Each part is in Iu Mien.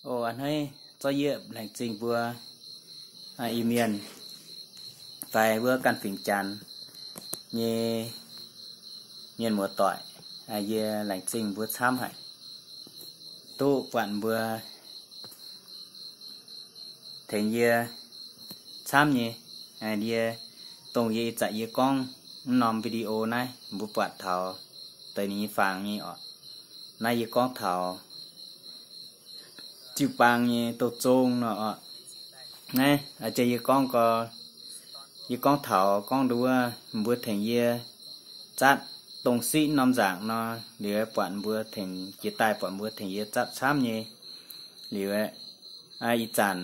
O a'hneiv, zorqv yie laengz zingh mbuo Iu-Mienh fai wuov ganh fingx Janx nyei mienh muoz-doic. Yie laengz zingh mbuo camv haic, duqv buatc mbuo tengx yie camv nyei. Yie, dongh yie ih zanc yie gorngv mv norm video naaiv mbuo buatc taux deix ninh nyei faang nyei oc. Naaiv yie gorngv taux jiu-baang nyei douz-zong nor oc. Naaiv jiex yie gorngv gau, yie gorngv taux gorngv nduov mbuo tengx yie zatv dongh siqv norm nzaangc nor, liuz buatc mbuo tengx jiex daaih buatc mbuo tengx yie zatv camv nyei. Liuz ih zanc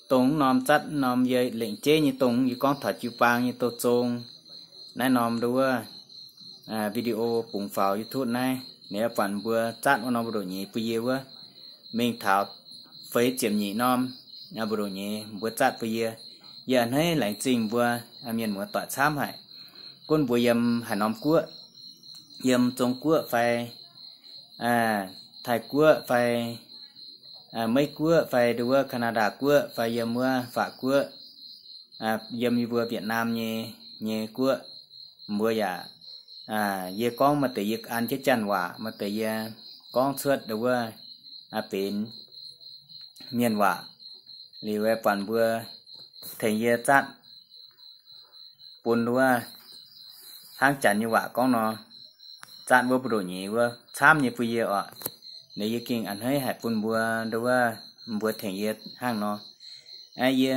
dongh mv norm zatv mv norm yie lengc jeiv nyei dongh yie gorngv taux jiu-baang nyei douz-zong naaiv norm nduov video bungx faaux YouTube naaiv, liuz buatc mbuo zatv wuov norm mbu'ndongx nyeiz bun yie wuov, mingh taux feix ziepc nyeic norm mbu'ndongx nyeiz mbuo zatv bun yie. Yie a'hneiv laengz zingh mbuo mienh muoz-doic camv haic. Gunv mbuo yiem haaix norm guoqv, yiem Zong-Guoqv fai Taiv-Guoqv fai Meiv-Guoqv fai nduov Canada Guoqv fai yiem wuov Faac Guoqv, yiem yie mbuo Việt Nam nyei, nyei guoqv, mbuo yaac, yie gorngv maaih deix yie an jienv Janx waac, maaih deix yie gorngv cuotv nduov benx Mienh waac. Liuz buatc mbuo tengx yie zatv bun nduov hnangv Janx nyei waac gorngv nor, zatv wuov mbu'ndongx nyeiz wuov camv nyei bun yie oc. Liuz yie gengh a'hneiv haic bun mbuo nduov mbuo tengx yie hnangv nor. Yie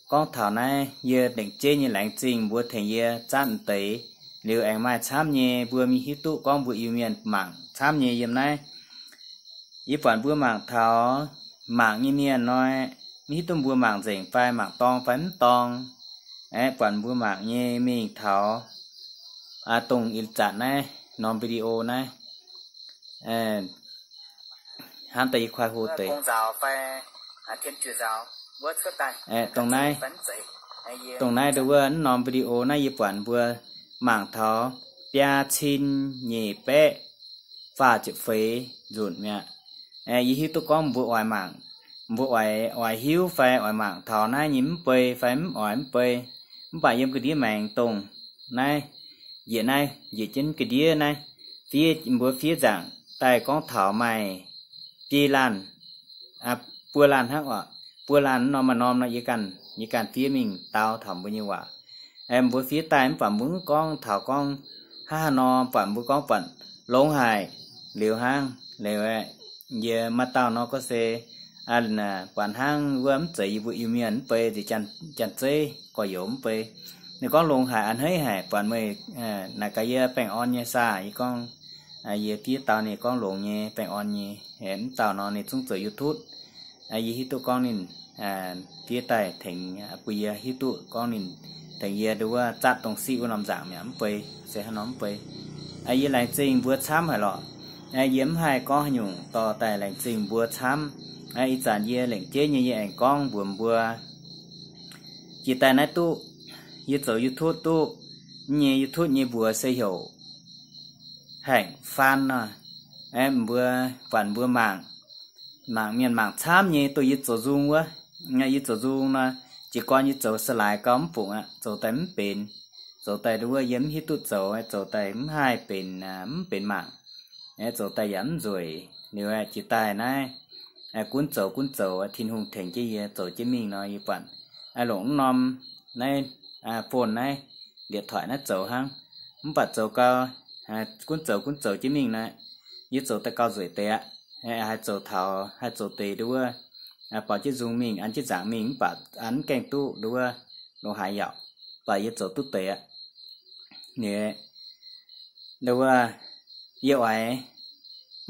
gorngv taux naaiv yie lengc jeiv nyei laengz zingh mbuo tengx yie zatv deix. Liuz aengx maaih camv nyei mbuo mingh hiuv duqv gorngv mbuo Iu-Mienh mangc camv nyei yiem naaiv. Yie buatc mbuo mangc taux, mangc nyei mienh nor, mv hiuv duqv mbuo mangc nzengc fai mangc dorng fai mv dorng. Aeqv, buatc mbuo mangc nyei mingh taux dongh ih zanc naaiv norm video naaiv, hnamv daaih yie kuaaiv hlo deix. Dongh naaiv, dongh naaiv nduov wuov norm video naaiv yie buatc mbuo mangc taux biaa cin nyeic baeqv faah ziepc feix nzunc mi'aqv. Yie hiuv duqv gorngv mbuo oix mangc, mbuo oix, oix hiuv fai oix mangc taux naaiv nyei mv bei fai mv oix mv bei. Mv baac yiem ga'ndiev maengx dongh naaiv, njiec naaiv, njiec jienv ga'ndiev naaiv, fiev, mbuo fiev nzaangc daaih gorngv taux maaih biei laanh, buo laanh hnangv oc. Buo laanh norm maaih norm nor yie ganh, yie ganh fiev mingh dau taux mbuo nyei waac. Mbuo fiev daaih mv baac mbuo mv gorngv taux gorngv hnangv haaix nor, buatc mbuo gorngv buatc longx haic liuz hnangv. Liuz yie maaih dauh nor gorngv se buatc hnangv wuov mv zeiz yie mbuo Iu-Mienh mv bei, nziex Janx-Zeiv gorx-youz mv bei. Ninh gorngv longx haic, a'hneiv haic, buatc meih naaic gaax yie baengh orn nyei saah? Yie gorngv, yie fiev dau ninh gorngv longx nyei, baengh orn nyei. Mv dauh nor ninh zungv zoux YouTube. Yie hiuv duqv gorngv ninh fiev daaih tengx bun yie hiuv duqv gorngv ninh tengx yie nduov zatv dongh siqv wuov norm nzaangc mi'aqv mv bei, se hnangv nor mv bei. Yie laengz zingh mbuo camv haic lorqc. Yie mv haih gorngv haaix nyungc dorh daaih laengz zingh mbuo camv. Ih zanc yie lengc jeiv nyei yie aengx gorngv mbuox mbuo, jiex daaih naaiv duqv, yie zoux YouTube duqv nyei, YouTube nyei mbuox se heuc haengh faan nor. Mbuo, buatc mbuo mangc, mangc mienh mangc camv nyei, dongh yie zoux nzung wuov. Yie zoux nzung nor, jiez gorn yie zoux sa'laaix gau mv bungx aqv, zoux daaih mv benx. Zoux daaih nduov yie mv hiuv duqv zoux, zoux daaih mv haih benx, mv benx mangc. Zoux daaih yaac mv nzueic. Liuz jiex daaih naaiv, gunv zoux gunv zoux, Tin-Hungh tengx jienv yie zoux jienv mingh nor, yie buatc longc mv norm naaiv phone naaiv, điện thoại naaiv zoux hnangv. Mv baac zoux gau, gunv zoux gunv zoux jienv mingh naaiv, yie zoux daaih gauh nzueic deix aqv. Haih zoux taux, haih zoux deix nduov, borc jienv nzung mingh, an jienv nzaangc mingh, mv baac an mv gaengh duqv nduov, lo haaix yaac, baac yie zoux duqv deix aqv. Ninh, nduov, yie oix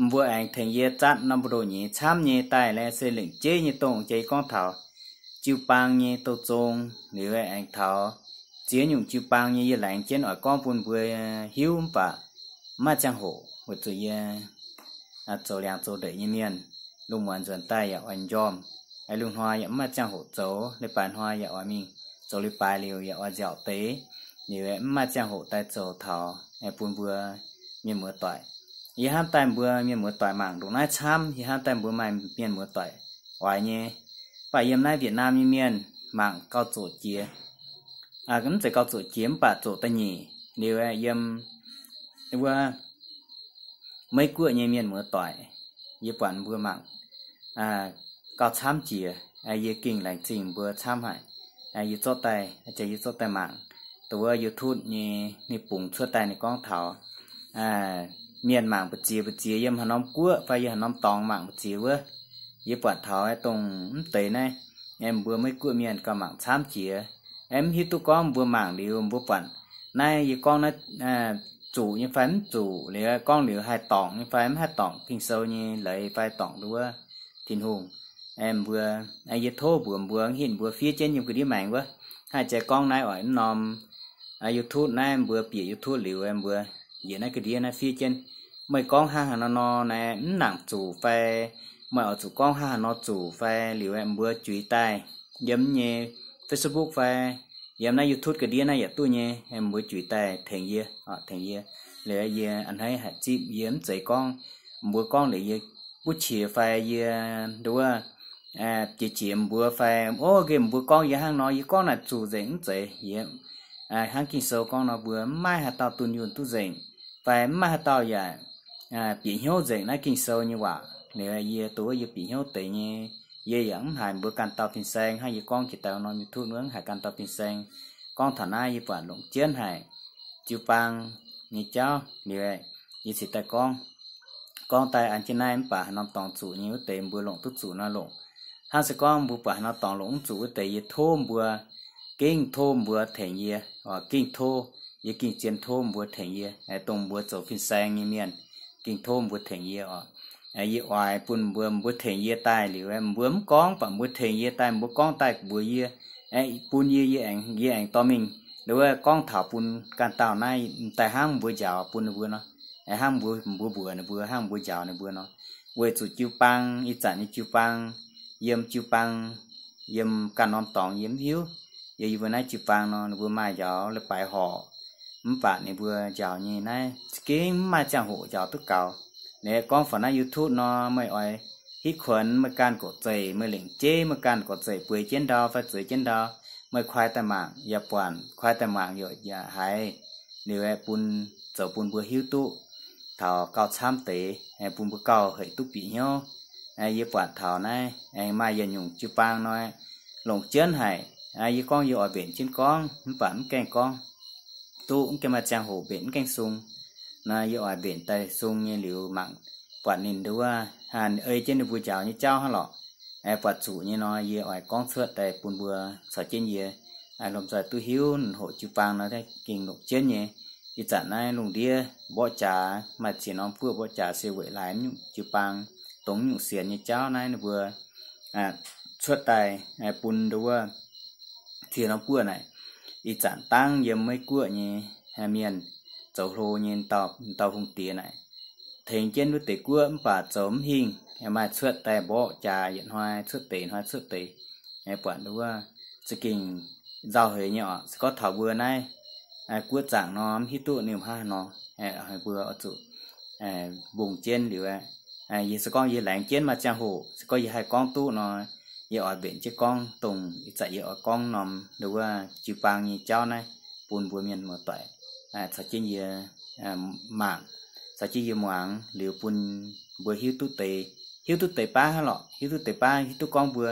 mbuo aengx tengx yie zatv norm mbu'ndongx nyeiz camv nyei daaih laeh se lengc jeiv nyei dongh jiex yie gorngv taux jiu-baang nyei douz-zong. Liuz aengx taux ziex nyungc jiu-baang nyei yie laengz jienv oix gorngv bun mbuo hiuv, mv baac mv maaih ziangh hoc weic zuqc yie zoux liangx zoux ndeic nyei mienh. Lungh muonz nzuonx daaih yaac oix njormh, lungh hnoi yaac mv maaih ziangh hoc zoux, leiz-baaix hnoi yaac oix mingh zoux leiz-baaix liuz yaac oix nziaauc deix, liuz mv maaih ziangh hoc daaih zoux taux bun mbuo mienh muoz-doic. yie hnamv daaih mbuo mienh muoz-doic mangc ndongc naaiv camv, yie hnamv daaih mbuo maaih mienh muoz-doic oix nyei. Mv baac yiem naaiv Việt Nam nyei mienh mangc gauh zoqc jiex, mv zeiz gauh zoqc jiex mv baac zoqc da'nyeic liuz yiem wuov Meiv Guoqv nyei mienh muoz-doic, yie buatc mbuo mangc gauh camv jiex. Yie gengh laengz zingh mbuo camv haic. Yie zorqv daaih, yie zorqv daaih mangc dongh wuov YouTube nyei ninh bungx cuotv daaih ninh gorngv taux mienh mangc mbu'ziex mbu'ziex yiem haaix norm guoqv fai yiem haaix norm dorngx mangc mbu'ziex wuov. Yie buatc taux dongh mv deix naaiv, mbuo Meiv Guoqv mienh gauh mangc camv jiex. Mv hiuv duqv gorngv mbuo mangc liuz mbuo buatc naaiv yie gorngv naaiv zuqc nyei fai mv zuqc, liuz gorngv liuz haih dorngc nyei fai mv haih dorngc Ging-Sou nyei leiz fai dorngc nduov Tin-Hungh. Mbuo, yie tov mbuox mbuo, hinc mbuo fiev jienv yiem ga'ndiev maengx wuov, haih jai gorngv naaiv oix mv norm YouTube naaiv mbuo bieqc YouTube liuz mbuo yietc naaiv ga'ndiev naaiv fiev jienv. Meih gorngv hnangv haaix nor nor naaiv mv nangc zuqc fai meih oix zuqc gorngv hnangv haaix nor zuqc fai liuz mbuo juix daaih yiem nyei Facebook fai yiem naaiv YouTube ga'ndiev naaiv yaac duqv nyei. Mbuo juix daaih tengx yie, tengx yie. Liuz yie a'hneiv haic zipv, yie mv zeiz gorngv mbuo gorngv liuz yie buov qiex fai yie nduov jiex jiex mbuo fai o gem mbuo gorngv yie hnangv nor, yie gorngv naaic zuqc nzengc, mv zeiz. Yie hnangv Ging-Sou gorngv nor, mbuo mv maaih haaix dauh dunh yunh duqv nzengc, fai mv maaih haaix dauh yaac bieqc hnyouv nzengc naaiv Ging-Sou nyei waac. Liuz yie duqv yie bieqc hnyouv deix nyei, yie yaac mv haiz mbuo ganh dauh fin-saeng hnangv yie gorngv jiex daaih norm YouTube wuov mv haiz ganh dauh fin-saeng. Gorngv taux naaiv yie buatc longc jienv haic jiu-baang nyei jauv. Liuz yie cingx daaih gorngv, gorngv daaih an jienv naaiv mv baac haaix norm dorngx zuqc nyei wuov deix mbuo longc duqv zuqc nor longc. Hnangv se gorngv mbuo buatc haaix norm dorngx longc mv zuqc wuov deix yie tov mbuo, gengh tov mbuo tengx yie, gengh tov, yie gengh zien tov mbuo tengx yie, dongh mbuo zoux fin-saeng nyei mienh, gengh tov mbuo tengx yie oc. Yie oix bun mbuo, mbuo tengx yie daaih liuz mbuo mv gorngv baac mbuo tengx yie daaih, mbuo gorngv daaih mbuox yie, bun yie, yie aengx, yie aengx dorh mingh nduov gorngv taux bun ganh dauh naaiv daaih hnangv mbuo njaaux bun ninh mbuo nor, hnangv mbuo, mbuo mbuox ninh mbuo, hnangv mbuo njaaux ninh mbuo nor. Weic zuqc jiu-baang, ih zanc nyei jiu-baang, yiem jiu-baang, yiem ganh norm dorngx yie mv hiuv. Yie, yie mbuo naaiv jiu-baang nor ninh mbuo maaih njaaux leiz-baaix horc, mv baac ninh mbuo njaaux nyei naaiv za'gengh mv maaih ziangh hoc njaaux duqv gaux. Liuz gorngv faaux naaiv YouTube nor, meih oix hitv kuonx meih ganh gorqv-zeic, meih lengc jeiv meih ganh gorqv-zeic bueix jienv ndau fai zueiz jienv ndau, meih kuaai daaih mangc yaac buatc, kuaai daaih mangc yaac, yaac haiz. Liuz bun, zoux bun mbuo hiuv duqv taux gauh camv deix, bun mbuo gauh hec duqv bieqc hnyouv. Yie buatc taux naaiv aengx maaih yietc nyungc jiu-baang nor, longc jienv haic. Yie gorngv yie oix mbenc jienv gorngv mv baac mv gaengh gorngv duqv, mv gaengh maaih ziangh hoc mbenc, mv gaengh sung. Nor yie oix mbenc daaih sung nyei liuz mangc buatc ninh nduov, ei jienv ninh mbuo njaaux nyei jauv hnangv lorqc. Buatc zuqc nyei nor yie oix gorngv cuotv daaih bun mbuo caux jienv yie lomh nzoih duqv hiuv. Hoqc jiu-baang nor gengh longc jienv nyei. Ih zanc naaiv lungh ndiev mborqv jaax, maaih ziex norm guoqv mborqv jaax se weic laaix nyungc jiu-baang, dongh nyungc sienx nyei jauv naaiv ninh mbuo cuotv daaih bun nduov ziex norm guoqv naaic. Ih zanc dangv yiem Meiv Guoqv nyei mienh zoux hlo nyei dauh hungh diex naaic, tengx jienv wuov deix guoqv mv baac zoux mv hingh, maaih cuotv daaih mborqv jaax yietc hnoi cuotv deix, hnoi cuotv deix. Buatc nduov za'gengh nzauh heix nyei oc. Se gorngv taux mbuo naaiv guoqv zaangc nor mv hiuv duqv ninh hnangv haaix nor, mbuo oix zuqc mbungh jienv liuz. Yie se gorngv yie laengz jienv maaih ziangh hoc, se gorngv yie haih gorngv duqv nor, yie oix mbenc jienv gorngv dongh ih zanc yie oix gorngv norm nduov jiu-baang nyei jauv naaiv bun mbuo mienh muoz-doic caux jienv yie mangc, caux jienv yie muangx liuz bun mbuo hiuv duqv deix, hiuv duqv deix baav hnangv lorqc, hiuv duqv deix baav, hiuv duqv gorngv mbuo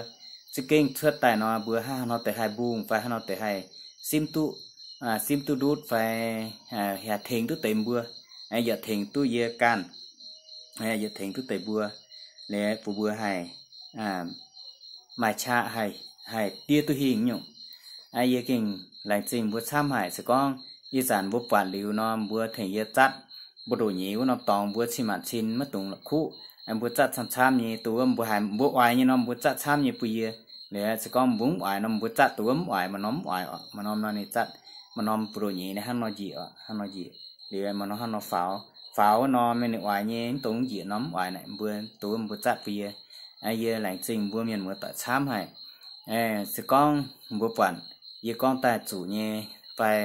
za'gengh cuotv daaih nor mbuo hnangv haaix nor deix haih mbungh fai haaix nor deix haih simv duqv, simv duqv ndutv fai yaac tengx duqv deix mbuo, yaac tengx duqv yie ganh, yaac tengx duqv deix mbuo, liuz bun mbuo haih maaih qaqv haih, haih diev duqv hingh nyungc. Yie gengh laengz zingh mbuo camv haic. Se gorngv ih zanc mbuo buatc liuz nor mbuo tengx yie zatv mbu'ndoqc nyeiz wuov norm dorngx mbuo cin-maanc cin maiv dungx la'kuqv. Mbuo zatv camv-camv nyei, dongh wuov mbuo haiz mbuo oix nyei norm mbuo zatv camv nyei bun yie. Liuz se gorngv mbuo mv oix nor mbuo zatv dongh wuov mv oix, maaih norm mv oix oc, maaih norm nor ninh zatv, maaih norm mbu'ndoqc nyeiz ninh hnangv nor njiec oc, hnangv nor njiec. Liuz maaih norm hnangv nor faaux, faaux wuov norm ninh oix nyei, mv dongh njiec norm mv oix naaic, mbuo dongh wuov mbuo zatv bun yie. Yie laengz zingh mbuo mienh muoz-doic camv haic. Se gorngv mbuo buatc yie gorngv daaih zuqc nyei fai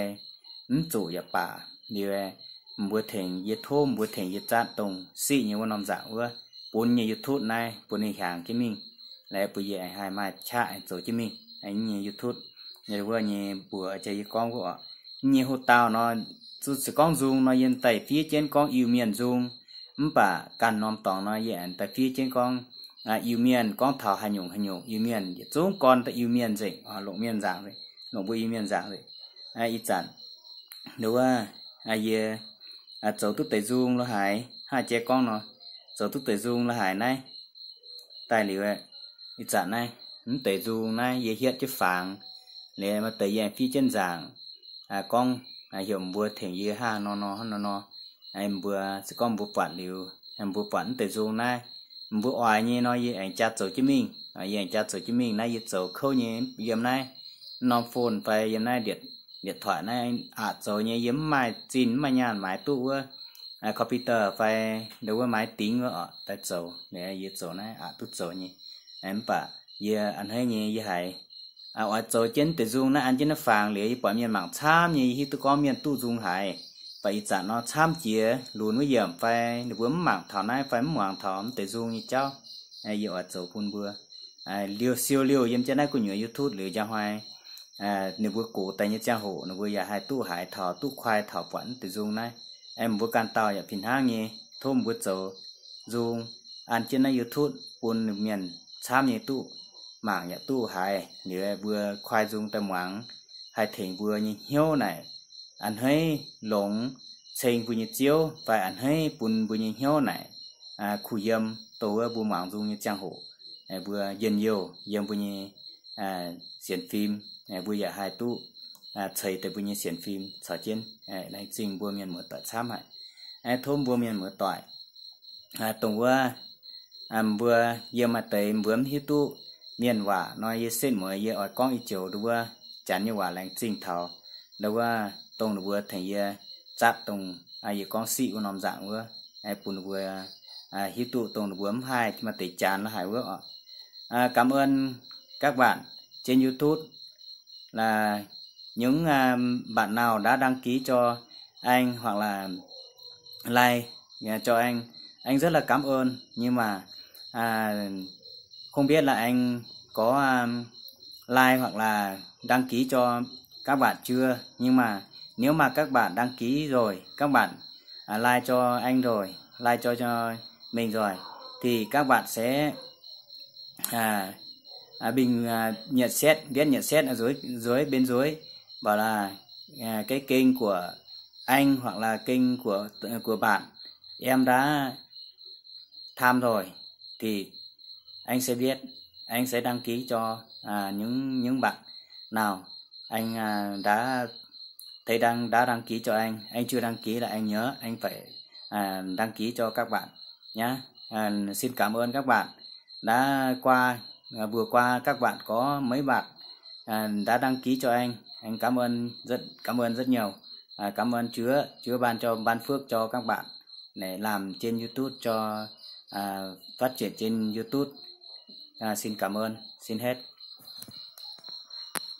mv zuqc yaac baac, liuz mbuo tengx yie tov mbuo tengx yie zatv dongh siqv nyei wuov norm nzaangc wuov, bun nyei YouTube naaiv bun ninh hiaangx jienv mingh. Laaix bun yie aengx haih maaih qaqv aengx zoux jienv mingh YouTube. Wuov nyei mbuox jiex yie gorngv wuov oc, nyei hoc-dauh nor, zuqc se gorngv nzung nor yie daaih fiev jienv gorngv Iu-Mienh nzung. Mv baac ganh norm dorngx nor yie aengx daaih fiev jienv gorngv Iu-Mienh, gorngv taux haaix nyungc haaix nyungc Iu-Mienh yietc zungv gorn daaih Iu-Mienh nzengc, longc mienh nzaangc, longc mbuo Iu-Mienh nzaangc. Ih zanc nduov wuov, yie zoux duqv deix nzung lo haaix, hnangv jiex gorngv nor, zoux duqv deix nzung lo haaix naaiv daaih liuz, ih zanc naaiv, mv deix nzung naaiv yie hietv jienv fangx, liuz maaih deix yie aengx fiev jienv nzaangc, gorngv heuc mbuo tengx yie hnangv nor nor hnangv nor nor. Mbuo se gorngv mbuo buatc liuz, mbuo buatc mv deix nzung naaiv, mbuo oix nyei nor yie aengx jaa zoux jienv mingh. Yie aengx jaa zoux jienv mingh naaiv, yie zoux kouv nyei yiem naaiv norm phone fai yiem naaiv điện thoại naaiv aqc zoux nyei, yie mv maaih zinh mv maaih nyaanh maaiz duqv wuov computer fai nduov wuov máy tính wuov oc daaih zoux. Yie zoux naaiv aqc duqv zoux nyei. Mv baac yie a'hneiv nyei yie haiz oix zoux jienv deix nzung naaiv an jienv naaiv fangx liuz, yie buatc mienh mangc camv nyei, yie hiuv duqv gorngv mienh duqv nzung haic. Mv baac ih zanc nor camv jiex lunx wuov yiemc fai ninh mbuo mv mangc taux naaiv fai mv muangx taux mv deix nzung nyei jauv, yie oix zoux bun mbuo liouh siou liouh yiem jienv naaiv gu'nyuoz YouTube liuz njang hnoi ninh mbuo gox daaih nyei ziangh hoc ninh mbuo yaac haih duqv haiz taux, duqv kuaai taux buatc mv deix nzung naaiv. Mbuo ganh dauh yaac fih hnangv nyei, tov mbuo zoux nzung an jienv naaiv YouTube bun mienh camv nyei duqv mangc yaac duqv haiz. Liuz mbuo kuaai nzung daaih muangx, haih tengx mbuo nyei hnyouv naaic a'hneiv longx, ceng mbuo nyei ziouv fai a'hneiv bun mbuo nyei hnyouv naaic kuh yiem, dongh wuov mbuo muangx nzung nyei ziangh hoc, mbuo njien-youh yiem mbuo nyei sienx fim, mbuo yaac haih duqv ceix deix mbuo nyei sienx fim caux jienv. Laengz zingh mbuo mienh muoz-doic camv haic. Tov mbuo mienh muoz-doic, dongh wuov mbuo yiem maaih deix mbuo mv hiuv duqv mienh waac nor, yie setv mueiz yie oix gorngv ih joux nduov wuov Janx nyei waac laengz zingh taux nduov wuov dongh ninh mbuo tengx yie zatv dongh yie gorngv siqv wuov norm nzaangc wuov, bun ninh mbuo hiuv duqv dongh ninh mbuo mv haih maaih deix Janx la'haic wuov oc. Cảm ơn các bạn trên YouTube là những bạn nào đã đăng ký cho anh hoặc là like cho anh. Anh rất là cảm ơn, nhưng mà à, không biết là anh có à, like hoặc là đăng ký cho các bạn chưa, nhưng mà nếu mà các bạn đăng ký rồi, các bạn à, like cho anh rồi, like cho cho mình rồi, thì các bạn sẽ à, à, bình à, nhận xét, viết nhận xét ở dưới dưới bên dưới, bảo là à, cái kênh của anh hoặc là kênh của của bạn em đã tham rồi, thì anh sẽ viết, anh sẽ đăng ký cho à, những những bạn nào anh à, đã thấy đăng đã đăng ký cho anh, anh chưa đăng ký là anh nhớ anh phải à, đăng ký cho các bạn nhé. À, xin cảm ơn các bạn đã qua à, vừa qua các bạn có mấy bạn à, đã đăng ký cho anh, anh cảm ơn rất cảm ơn rất nhiều. À, cảm ơn Chúa, Chúa ban cho ban phước cho các bạn để làm trên YouTube cho à, phát triển trên YouTube. À, xin cảm ơn, xin hết.